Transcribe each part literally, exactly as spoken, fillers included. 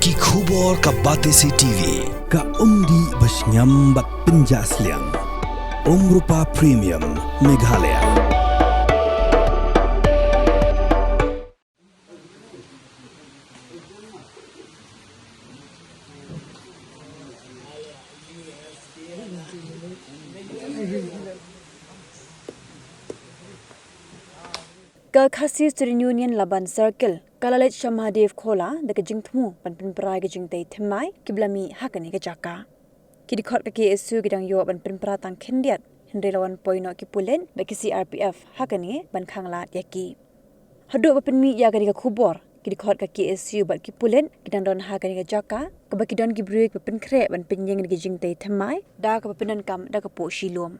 Ki khubor ka Batesi T V, ka umdih ba shngiam bad pynjah sliang. Umrupa Premium, Meghalaya. Ka Khasi Student Union Laban Circle ka la leit sha Mahadev Khola da ka jingthmu ban pynpra ïa ka jingtei thymmai kiba la mih ha kane ka jaka. Ki dkhot ka K S U ki dang ïoh ban pynpra tang khyndiat, hynrei la wan poi noh ki pulit bad ki C R P F ha kane ban khanglad ïa ki. Haduh ba pynmih ïa kane ka khubor, ki dkhot ka K S U bad ki pulit ki dang don ha kane ka jaka kaba ki don ki briew kiba pynkhreh ban pynïeng ïa ka jingtei thymmai da kaba pyndonkam da ka poh shilum.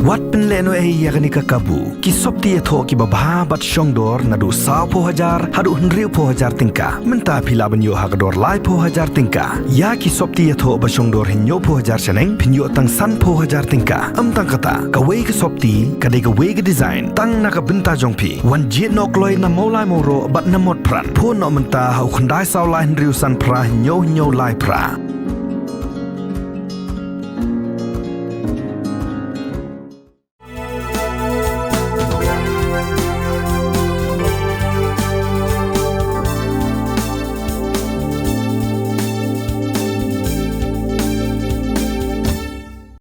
Wat pynlehnohei ïa kane ka kabu. Ki sopti ïathoh kiba bha bad shongdor naduh sawphew hajar haduh hynriewphew hajar tyngka. Mynta phi lah ban ïoh ha ka dor laiphew hajar tyngka. Ïa ki sopti ïathoh ba shongdor hynñiewphew hajar shaneng phin ïoh tang sanphew hajar tyngka. Ym tang kata, kawei ka sopti ka dei kawei ka design tang na ka bynta jong phi. Wan jied noh kloi na Mawlai Mawroh bad na Motphran. Phone noh mynta ha u khyndai saw lai hynriew san phra hynñiew hynñiew lai phra.